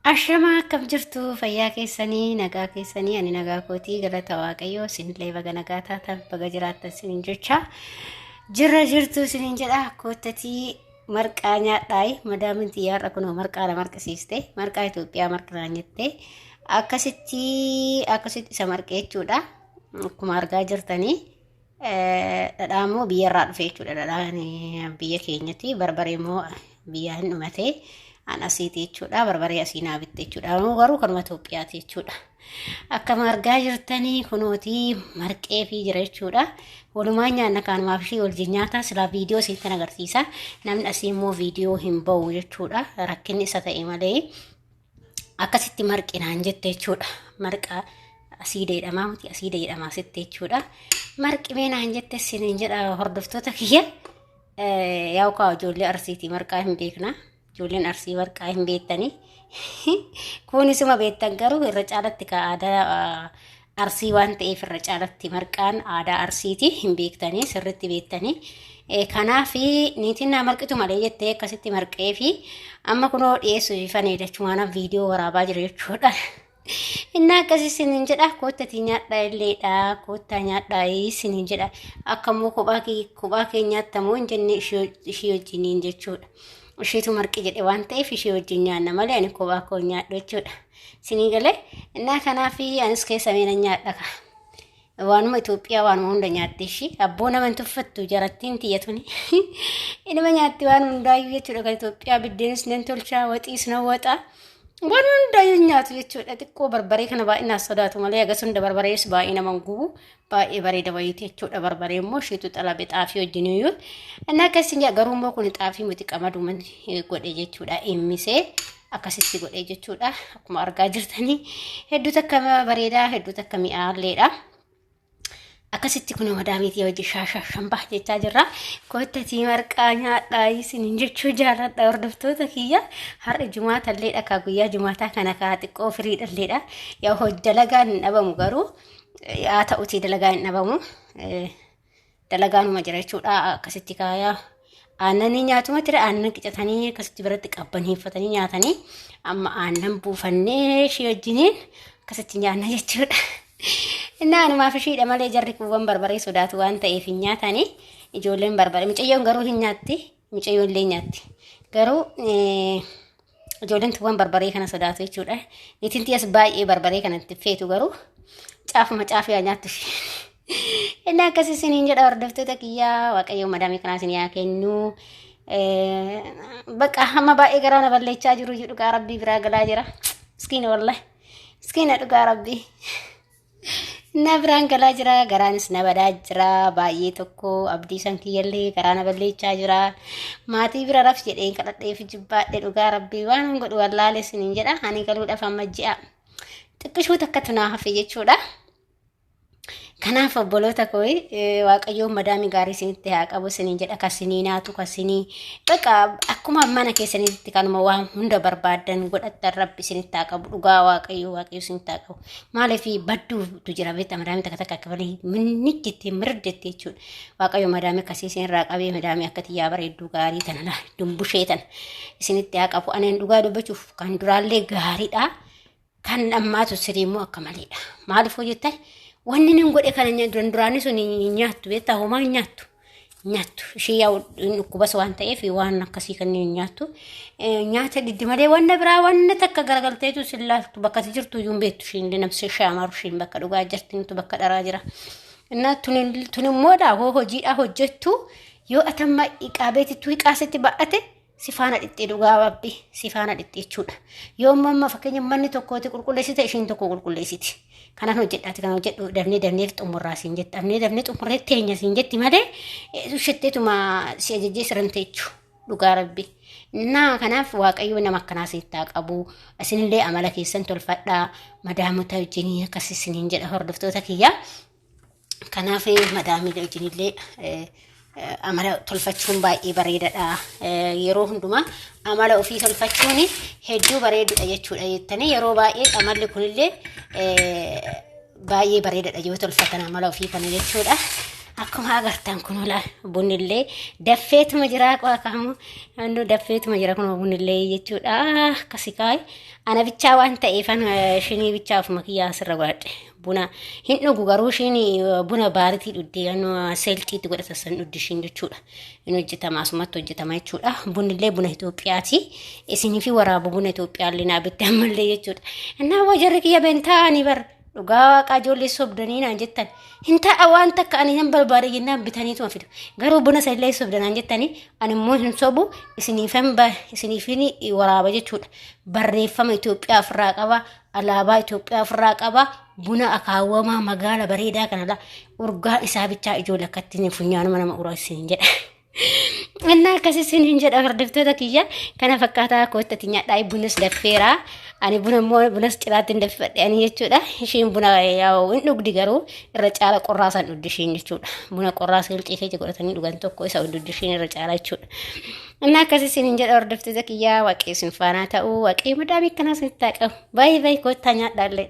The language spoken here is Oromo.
Ashamaa, akkam jirtu? Fayyaa keessanii, nagaa keessanii? Ani nagaa kootii, galata Waaqayyoo. Isinillee baga nagaa taatan, baga jiraattan isiniin jecha. Jirra jirtu isiniin jedha. Koottatii marqaa nyaadhaayi. Madaamin xiyyaarra kunoo marqaadha marqisiiste. Marqaa Itoophiyaa marqinaan jette. Akkasitti akkasitti isa marqee jechuudha. Akkuma argaa jirtanii. Dhadhaa immoo biyyarraa dhufe jechuudha. Dhadhaan biyya keenyatti, barbaree immoo biyyaa hin dhumate. An asiiti jechuudha. Barbaree asii naa bitte jechuudha. Garuu kanuma Itoophiyaati jechuudha. Akkama argaa jirtanii kunootii marqee fi jira jechuudha. Walumaan nyaanna, kaanumaaf ishii wajjin nyaata. Silaa viidiyoo isinitti agarsiisa. Namni asii immoo viidiyoo hin ba'u jechuudha. Rakkinni isa ta'e malee. Akkasitti marqinaan jette jechuudha. Marqa asiida jedhamaa miti, asiida jedhamaa asitti jechuudha. Marqi mee naan jette isiniin jedha, hordoftoota kiyya. Yaa'u kaa, ijoollee Arsiiti, marqaa hin beekna. Ijoolleen Arsii marqaa hin beektanii. Kunisuma beektan, garuu irra caalatti ka aadaa Arsii waan ta'eef irra caalatti marqaan aadaa Arsiiti, hin beektanii, sirriitti beektanii. Kanaaf niitiin naa marqitu malee jettee akkasitti marqee fi amma kunoo dhiyeessuu ifanee jechuun viidiyoo waraabaa jira jechuudha. Inni akkasii isiniin jedha, koottatii nyaadhaa illeedha, koottaa nyaadhaa isiniin jedha. Akka immoo kophaa kee nyaattamoo hin jenne, ishee wajjiniin jechuudha. Isheetu marqi jedhe waan ta'eef ishee wajjin nyaanna malee ani kophaa koo nyaadhu jechuudha. Isinii galee? Innaa kanaaf anis keessa meena nyaadha ka. Waanuma Itoophiyaa waanuma hunda nyaatte ishii. Abboo, nama hin tuffattu jarattiin tiyya tuni. Inuma nyaatti waan hundaayyuu jechuudha. Kan Itoophiyaa biddeenis nan tolchaa, waxiis nan waxa. Waan hundaayyuu nyaatu jechuudha. Xiqqoo barbaree kana baay'inaan sodaatu malee agas hunda barbarees baay'ee nama hin gubu. Baay'ee bareeda wayiiti jechuudha. Barbaree immoo isheetu xalabe xaafii wajjin iyyuu. Inni akkasii garuu immoo kun xaafii miti, qamaduma godhe jechuudha. Himmisee akkasitti godhe jechuudha. Akkuma argaa jirtanii hedduu takka bareedaa, hedduu takka mi'aalleedha. Akkasitti kun madaamiitii hojii shaashaa shambaa jechaa jirra. Koottatii marqaa nyaadhaa isiniin jechuu jaalladha, hordoftoota kiyya. Har'a jumaatalleedha kaa, guyyaa jumaataa kana kaa xiqqoo firiidhalleedha. Yaa hojii dalagaan hin dhabamu, garuu haa ta'utii dalagaan hin dhabamu. Dalagaanuma jira jechuudha. Akkasitti kaayaa. Aannanii nyaatuma tira, aannan qicatanii akkasitti biratti qabbaneeffatanii nyaatanii, amma aannan buufannee ishee wajjiniin akkasitti nyaanna jechuudha. Inni anumaaf ishiidha malee jarri kuuwwan barbaree sodaatu waan ta'eef hin nyaatanii. Ijoolleen barbaree, mucayyoon garuu hin nyaatti, mucayyoon illee nyaatti, garuu ijoolleen tuwwan barbaree kana sodaatu jechuudha. Niitiin tiyas baay'ee barbaree kanatti feetu, garuu caafuma caafii nyaattu isheen. Inni akkasii isiniin jedha, hordoftoota kiyyaa. Waaqayyo madaamii kanaa isin haa kennu. Bakka hamma baay'ee garaa na balleechaa jiru, dhugaa Rabbii biraa galaa jira. Miskiina, wallahi. Miskiina, dhugaa Rabbii. Na biraan galaa jira, garaanis na badaa jira. Baay'ee tokko abdii san kiyyallee garaa na balleechaa jira. Maatii bira raf jedheen kadhadheef jibbaadhe, dhugaa Rabbii waan godhu wallaale isiniin jedha. Ani galuudhaaf amma ji'a xiqqishuu takkatu naa hafe jechuudha. Kanaaf obboloota koo, Waaqayyoon madaamii gaarii isinitti haa qabu isiniin jedha. Kasinii naatu kasinii bakka akkuma mana keessanitti kanuma waan hunda barbaaddan godhattan Rabbi isinitti haa qabu. Dhugaa Waaqayyo, Waaqayyo isinitti haa qabu. Maaliif badduutu jira beektaa, madaamii takka takka akka malee minnichitti mirdetti jechuudha. Waaqayyo madaamii akkasii isinirraa qabee madaamii akka xiyyaa bareedduu gaarii tana dumbushee tana isinitti haa qabu. Ani dhugaa dubbachuuf kan duraallee gaariidha. Kan ammaatu sirii immoo akka maleedha. Maaliif hojjettan? Wanni nin godhe kana duran duraanii sun hin nyaattu beektaa, homaa hin nyaattu. Nyaattu. Ishee yaa'u dhukkubas waan ta'eef waan akkasii kanneen hin nyaattu. Nyaata diddi malee wanna biraa wanna takka garagalteetu sin laaltu, bakka ati jirtu iyyuu hin beektu isheen illee, namsee ishee amaru, isheen bakka dhugaa jirti, nutu bakka dharaa jira. Innaa tun immoo dha hoo hojiidhaa hojjettu, yoo atamma hiqaa beetittuu hiqaa sitti ba'ate si faana dhixxee, dhugaa Rabbi si faana dhixxee jechuudha. Yoo immoo amma fakkeenya manni tokkooti qulqulleessite, isheen tokko qulqulleessiti. Kanan hojjedhaati, kan hojjedhu dafnee dafnee xumurraa siin jetti. Dafnee dafnee xumurree teenya siin jetti malee ishetteetuma si ajajjee sirante jechuudha. Dhugaa Rabbi. Naa kanaaf Waaqayyo nama akkanaa sitti haa qabu. Isinillee amala keessan tolfadhaa. Madaamota wajjinii akkas isiniin jedha, hordoftoota kiyyaa. Kanaaf madaamii wajjinillee amala tolfachuun baay'ee bareedaadha. Yeroo hundumaa amala ofii tolfachuun hedduu bareedudha jechuudha jettanii, yeroo baay'ee amalli kunillee baay'ee bareedaadha yoo tolfatan amala ofii kana jechuudha. Akkuma agartan kun ola bunillee daffeetuma jira, qaakamu hannu daffeetuma jira kun bunillee jechuudha. Akkasi kaay ana bichaa waan ta'eef shinii bichaa ofuma kiyyaa asirra godhadhe. Buna hin dhugu garuu ishiin buna baaritii dhugdee seeltiitti godhata san dhugdi ishiin jechuudha. Hin hojjetama, asumatti hojjetama jechuudha. Bunillee buna Itoophiyaati. Isinii fi waraabu buna Itoophiyaallee naa bitte ammallee jechuudha. Innaa wajarri kiyya bentaa'anii bar dhugaa waaqaa ijoollee sobdanii naan jettan. Hin ta'a, waan takka ani nan barbaade jennaan bitaniituma fidu. Garuu buna sanillee sobdanaan jettanii, ani immoo hin sobu, isiniifin waraaba jechuudha. Barreeffama Itoophiyaa ofirraa qaba. Alaabaa Itoophiyaa ofirraa qaba. Buna akaawwamaa magaala bareedaa kanadha. Urgaan isaa bichaa ijoollee akkatti funyaanuma nama uraa isin jedha. Innaa akkasii isin jedha, hordoftoota kiyya, kana fakkaataa koottati nyaadhaa, bunas daffeera. Ani buna immoo bunas ciraatti hin daffadhe ani jechuudha. Ishiin buna yaa'u hin dhugdi, garuu irra caala qorraa san dhugdi ishiin jechuudha. Buna qorraa silxii keessa godhatanii dhugan tokko isa dhugdi ishiin irra caala jechuudha. Innaa akkasii isin jedha, hordoftoota kiyya, waaqii isin faanaa ta'uu, waaqii madaamii akkanaa isinitti haa qabu. Baay'ee baay'ee koottaa nyaadhaa illee.